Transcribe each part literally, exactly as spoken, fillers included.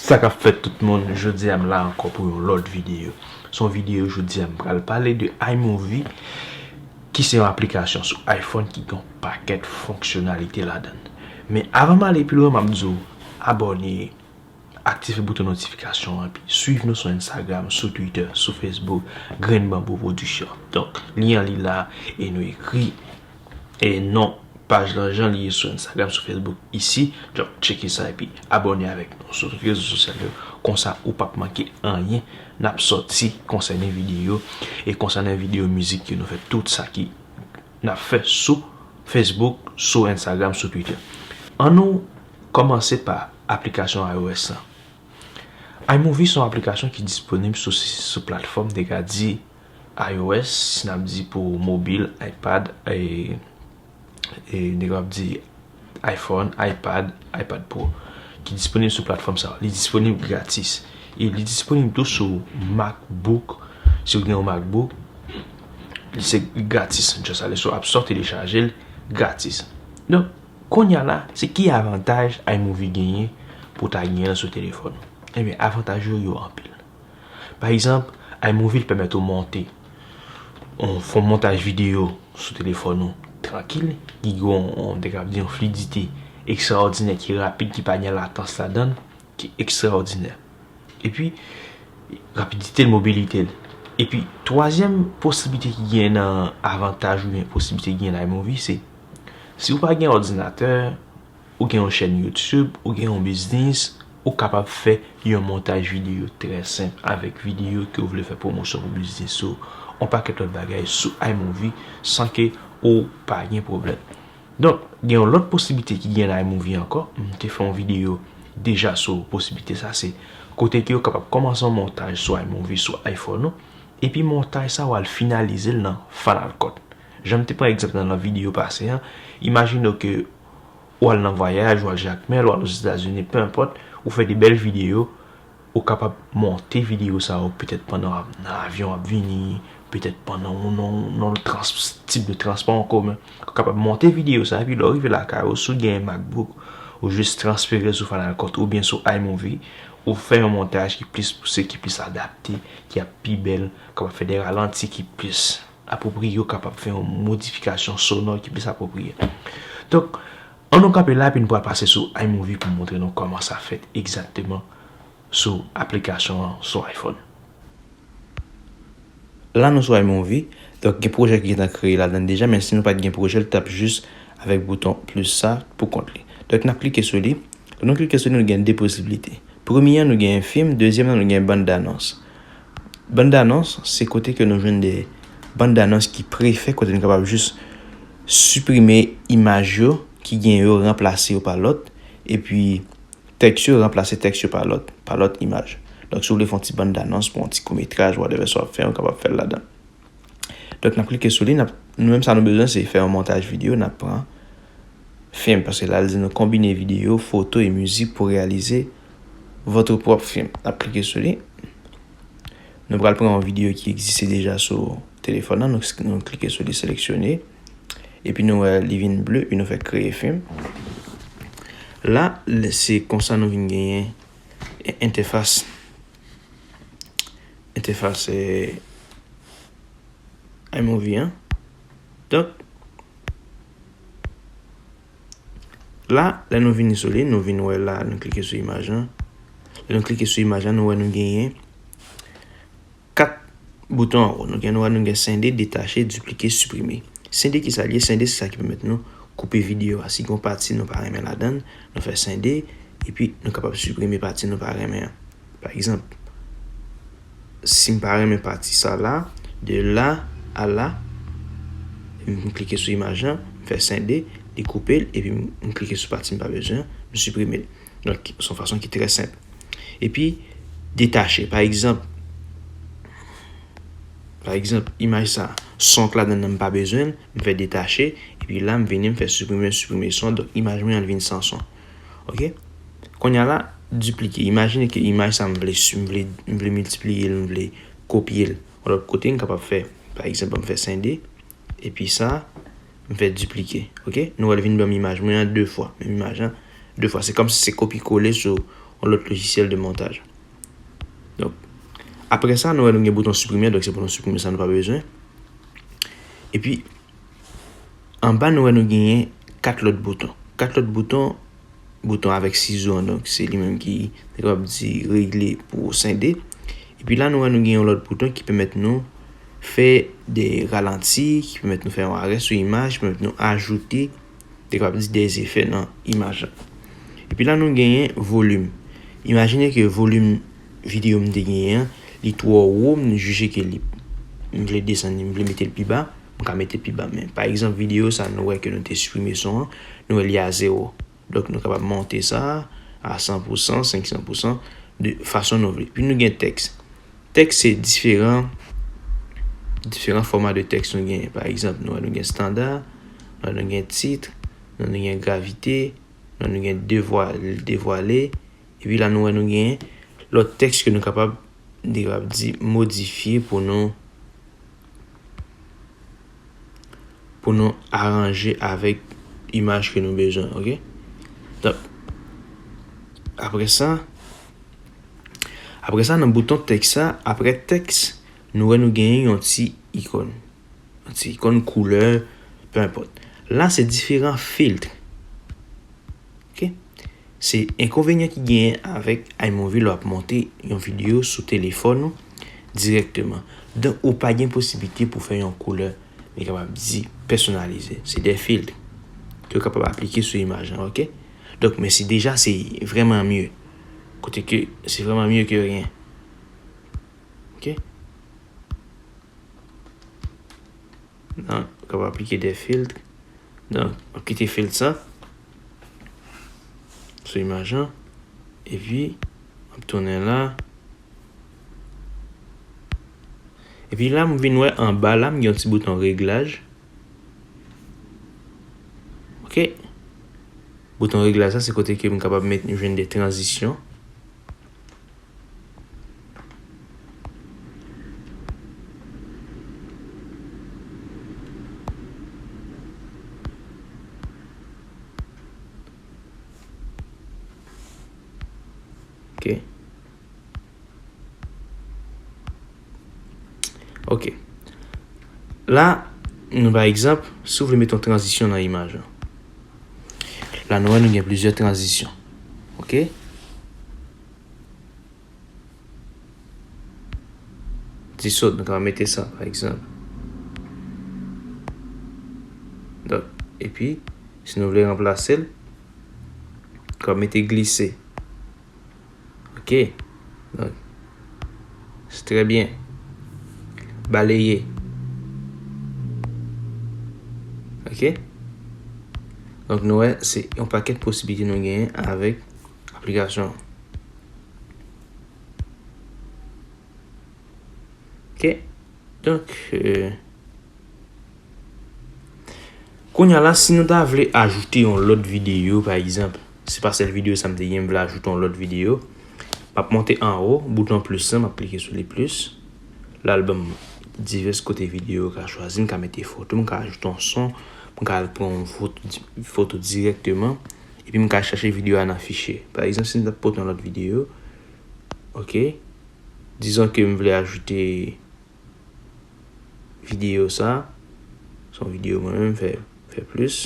Sa k ap fèt tout moun, jodi a m la ankò pou yon lòt videyo. Se yon videyo jodi a m pral pale de iMovie, ki se yon aplikasyon sou iPhone ki gen yon pakèt fonksyonalite ladan l. Men avan m ale pi lwen, m ap di w abòne, aktive bouton notifikasyon an, epi swiv nou sou Instagram, sou Twitter, sou Facebook, Grenn Banbou Production. Donk, lyen an li la, e nou ekri e non paj lan jan li ye sou Instagram, sou Facebook isi. Donk, tcheke sa epi abòne avèk nou sou tout rezo sosyal yo. Konsa, ou p ap manke anyen n ap sòti konsène videyo e konsène videyo mizik ke nou fè, tout sa ki n ap fè sou Facebook, sou Instagram, sou Twitter. Ann nou kòmanse pa aplikasyon iOS lan. iMovie se yon aplikasyon ki disponib sou, sou platfòm, te ka di, iOS, si n ap di pou mobil, iPad, e, e nèg yo ap di iPhone, iPad, iPad Pro, ki disponib sou platfòm sa yo. Li disponib gratis. E li disponib tou sou MacBook. Si w gen yon MacBook, li se gratis. Just ale sou App Store, telechaje l gratis. Donk, kounye a la, se ki avantaj iMovie genyen pou w ta genyen l sou telefòn ou? Ebyen, avantaj yo, yo anpil. Pa egzanp, iMovie pèmèt ou monte, yon, fè yon montaj videyo sou telefòn ou trankil, ki gen yon, yon, te ka di yon flidite ekstraòdinè, ki rapid, ki pa gen latans ladan l, ki ekstraòdinè. Epi, rapidite l, mobilite l. Epi, twazyèm posiblite ki gen nan avantaj oubyen posiblite ki gen nan iMovie, se si w pa gen òdinatè, ou gen yon chèn YouTube, ou gen yon biznis, ou kapab fè yon montaj videyo trè senp avèk videyo ke w vle fè pwomosyon pou biznis ou. Yon pakèt lòt bagay sou iMovie san ke ou pa gen pwoblèm. Donk, gen yon lòt posiblite ki gen nan iMovie ankò. M te fè yon videyo deja sou posiblite sa, se kote ke w kapab kòmanse yon montaj sou iMovie sou iPhone ou, epi montaj sa w al finalize l nan Final Cut. Jan m te pran egzanp nan, nan videyo pase an, imajine w ke ou al nan vwayaj, ou al Jakmèl, ou al Ozetazini, pe enpòt, ou fè de bèl videyo, ou kapab monte videyo sa yo petèt pandan w ap nan avyon w ap vini, petèt pandan w nan, nan trans-, tip de transpò an komen. Ou kapab monte videyo sa, epi lè w rive lakay ou, si w gen MacBook, ou jis transfere l sou Final Cut oubyen sou iMovie, ou fè yon montaj ki plis pouse, ki plis adapte, ki ap pi bèl, kapab fè de ralanti ki plis apwopriye, ou kapab fè yon modifikasyon sonò ki plis apwopriye. Donk, ann nou kanpe la, epi nou pral pase sou iMovie pou montre nou kòman sa fèt egzakteman sou aplikasyon an sou iPhone. La, nou sou iMovie. Donk, gen pwojè ki gentan kreye ladan l deja, men si nou pa t gen pwojè, l t ap jis avèk bouton plis sa pou kont li. Donk, n ap klike sou li. Lè nou klike sou li, nou gen de posiblite. Premye an, nou gen fim. Dezyèm nan, nou gen bann danons. Bann danons, se kote ke nou jwenn de bann danons ki prefè, kote nou kapab jis siprime imaj yo ki gen yo, ranplase yo pa lòt, epi tèks yo, ranplase tèks yo pa lòt, pa lòt imaj. Donk, si w vle fè yon ti bann danons pou yon ti kout metraj, whatever sa w ap fè, ou kapab fè l ladan. Donk, n ap klike sou li, n ap, nou menm sa nou bezwen, se fè yon montaj videyo, n ap pran fim, paske la, l di nou konbine videyo, foto e mizik pou reyalize votre propre film. N ap klike sou li. Nou pral pran yon videyo ki egziste deja sou telefòn nan, nou, nou klike sou li, seleksyone. Epi nou wè li vin ble, epi nou fè kreye fim. La, se konsa nou vin genyen entèfas, entèfas, eh, iMovie an. Donk, la, lè nou vini sou li, nou vin wè la, nou klike sou imaj lan. Lè nou klike sou imaj lan, nou wè nou genyen kat bouton anwo. Nou gen, nou wè nou gen sende, detache, diplike, siprime. Sende ki sa l ye? Sende se sa ki pèmèt nou koupe videyo a. Si gen yon pati nou pa renmen ladan l, nou fè sende, epi nou kapab siprime pati nou pa renmen an. Pa egzanp, si m pa renmen pati sa la, de la a la, m klike sou imaj lan, m fè sende, li koupe l, epi m, m klike sou pati m pa bezwen an, m siprime l. Donk, se yon fason ki trè senp. Epi, detache. Pa egzanp, pa egzanp, imaj sa, son k ladan nan m pa bezwen l, m fè detache, epi la, m vini, m fè siprime, siprime son, donk imaj mwen an vin san son. Oke? Kounye a la, diplike. Imajine ke imaj sa, m vle, m vle, m vle miltipliye l, m vle kopye l yon lòt kote, m kapab fè, pa egzanp, m fè sende, epi sa, m fè diplike. Oke? Nou wè l vin ban m imaj mwen an de fwa. Menm imaj lan, de fwa. Se kòmsi se kopye kole sou yon lòt lojisyèl de montaj. Donk, apre sa, nou wè nou gen bouton siprime, donk se pou nou siprime sa nou pa bezwen. Epi, anba nou wè nou genyen kat lòt bouton. Kat lòt bouton, bouton avèk sizo an, donk se li menm ki, nou kapab di, regle pou sende. Epi la, nou wè nou gen yon lòt bouton ki pèmèt nou fè de ralanti, ki pèmèt nou fè yon arè sou imaj, ki pèmèt nou ajoute, te kapab di, de efè nan imaj la. Epi la, nou genyen volim. Imajine ke volim videyo m te genyen an, li twò wo, m jije ke li, m vle desann li, m vle mete l pi ba, m ka mete l pi ba. Men, pa egzanp, videyo sa, nou wè ke nou te siprime son an, nou wè li a zewo. Donk, nou kapab monte sa a san pou san, senk san pou san, de fason nou vle. Epi nou gen tèks. Tèks se diferan, diferan fòma de tèks nou genyen. Pa egzanp, nou wè nou gen estanda, nou wè nou gen tit, nou wè nou gen gravite, nou wè nou gen devwa-, devwale, epi la nou wè nou gen lòt tèks ke nou kapab, nou kapab di, modifye pou nou, pou nou aranje avèk imaj ke nou bezwen, oke? Donk, apre sa, apre sa, nan bouton tèks sa, apre tèks, nou wè nou genyen yon ti ikòn. Yon ti ikòn koulè, pe enpòt. La, se diferan filtre. Oke? Se enkonvenyan ki genyen avèk iMovie lè w ap monte yon videyo sou telefòn ou dirèkteman. Donk, ou pa gen posiblite pou fè yon koulè, nou kapab di, pèsonalize. Se de filtre ke w kapab aplike sou imaj lan, oke? Donk, men si deja se vrèman mye. Kote ke se vrèman mye ke ryen. Oke? Donk, ou kapab aplike de filtre. Donk, ou kite filtre sa sou imaj lan. Epi, m ap tounen la. Epi la, m vin wè anba la, m gen yon ti bouton reglaj. Oke. Bouton reglaj sa, se kote ke m kapab met, jwenn de tranzisyon. Ok. Ok. La, nou pa egzanp, si w vle mete yon tranzisyon nan imaj lan. La, nou wè nou gen plizyè tranzisyon. Ok? Ti sot, nou ka mete sa, pa egzanp. Donk, epi, si nou vle ranplase l, nou ka mete glise. Ok. Donk, se trè byen. Baleye. Ok. Donk, nou wè, se yon pakèt posiblite nou genyen avèk aplikasyon. Ok. Donk, euh, kounye a la, si nou ta vle ajoute yon lòt videyo, pa egzanp, se pa sèl videyo sa m te gen, m vle ajoute yon lòt videyo, m ap monte anwo, bouton plis lan, m ap klike sou li plis. La, l ban m divès kote videyo, m ka chwazi, m ka mete foto, m ka ajoute yon son, m ka al pran yon foto, foto dirèkteman, epi m ka chache videyo a nan fichye. Pa egzanp, si m t ap pote yon lòt videyo, ok, dizon ke m vle ajoute videyo sa. Se yon videyo mwen menm fè, fè plis.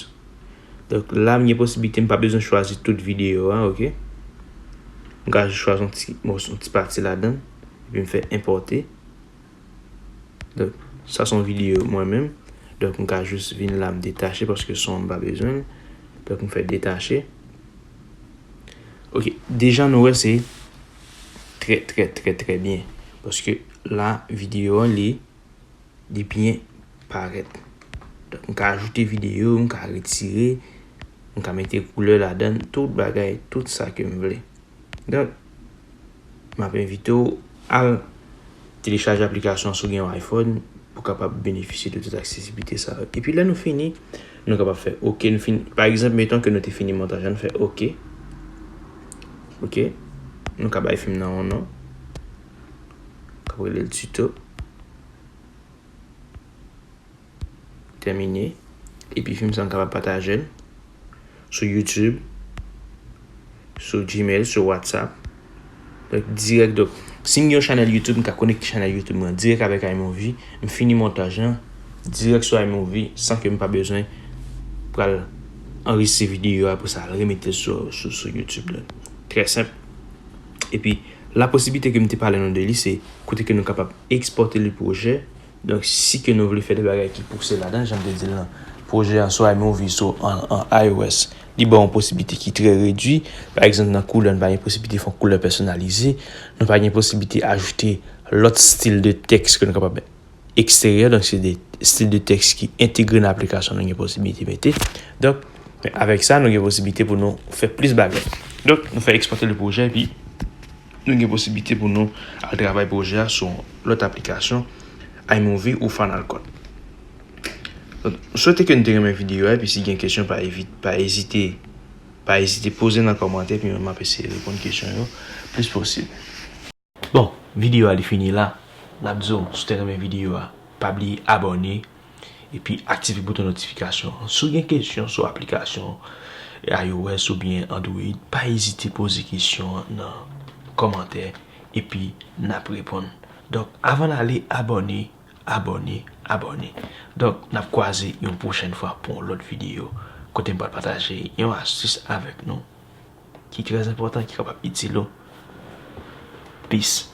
Donk la, m gen posiblite, m pa bezwen chwazi tout videyo a, ok? M ka jis chwazi yon ti mòso, yon ti pati ladan, epi m fè enpòte. Donk, sa se yon videyo mwen menm. Donk, m ka jis vin la, m detache paske son an m pa bezwen l. Donk, m fè detache. Ok, deja nou wè se trè, trè, trè, trè byen. Paske la, videyo an, li, li byen parèt. Donk, m ka ajoute videyo, m ka retire, m ka mete koulè ladan, tout bagay, tout sa ke m vle. Donk, m ap envite w al telechaje aplikasyon an si w gen yon iPhone pou w kapab benefisye de tout aksesiblite sa yo. Epi lè nou fini, nou kapab fè ok. Nou fini, pa egzanp, meton ke nou te fini montaj la, nou fè ok. Ok. Nou ka bay fim nan yon non. K ap rele l Tuto. Tèmine. Epi fim sa, nou kapab pataje l sou YouTube, sou Gmail, sou WhatsApp. Donk, dirèk, donk, si m gen yon chanèl YouTube, m ka konekte chanèl YouTube mwen dirèk avèk iMovie, m fini montaj lan dirèk sou iMovie san ke m pa bezwen pral anrejistre videyo a pou sa al remete l sou, sou, sou YouTube. Donk, trè senp. Epi, la posibilite ke m te pale nou de li, se kote ke nou kapab ekspòte le pwojè. Donk, si ke nou vle fè de bagay ki pouse ladan, jan m te di l lan, pwojè an sou iMovie, sou an, an iOS, li ba w yon posibilite ki trè redui. Pa egzanp, nan koulè, nou pa gen posibilite fè yon koulè pèsonalize. Nou pa gen posibilite ajoute lòt stil de tèks ke nou kapab eksteryè. Donk, se de stil de tèks ki entegre nan aplikasyon nou gen posibilite mete. Donk, men avèk sa, nou gen posibilite pou nou fè plis bagay. Donk, nou fè ekspòte le pwojè, epi nou gen posibilite pou nou al travay pwojè a sou yon lòt aplikasyon, iMovie ou Final Cut. Donk, m swete ke nou te renmen videyo a, epi si gen kesyon, pa evit, pa ezite, pa ezite poze nan kòmantè, epi mwen m ap eseye reponn kesyon yo plis posib. Bon, videyo a li fini la. N ap di w, si w te renmen videyo a, pa bliye abòne, epi aktive bouton notifikasyon an. Si w gen kesyon sou aplikasyon iOS oubyen Android, pa ezite poze kesyon an nan kòmantè, epi n ap reponn. Donk, avan n ale, abòne, abòne, abòne. Donk, n ap kwaze yon pwochèn fwa pou yon lòt videyo kote m pral pataje yon astis avèk nou ki trè enpòtan, ki kapab itil ou. Peace.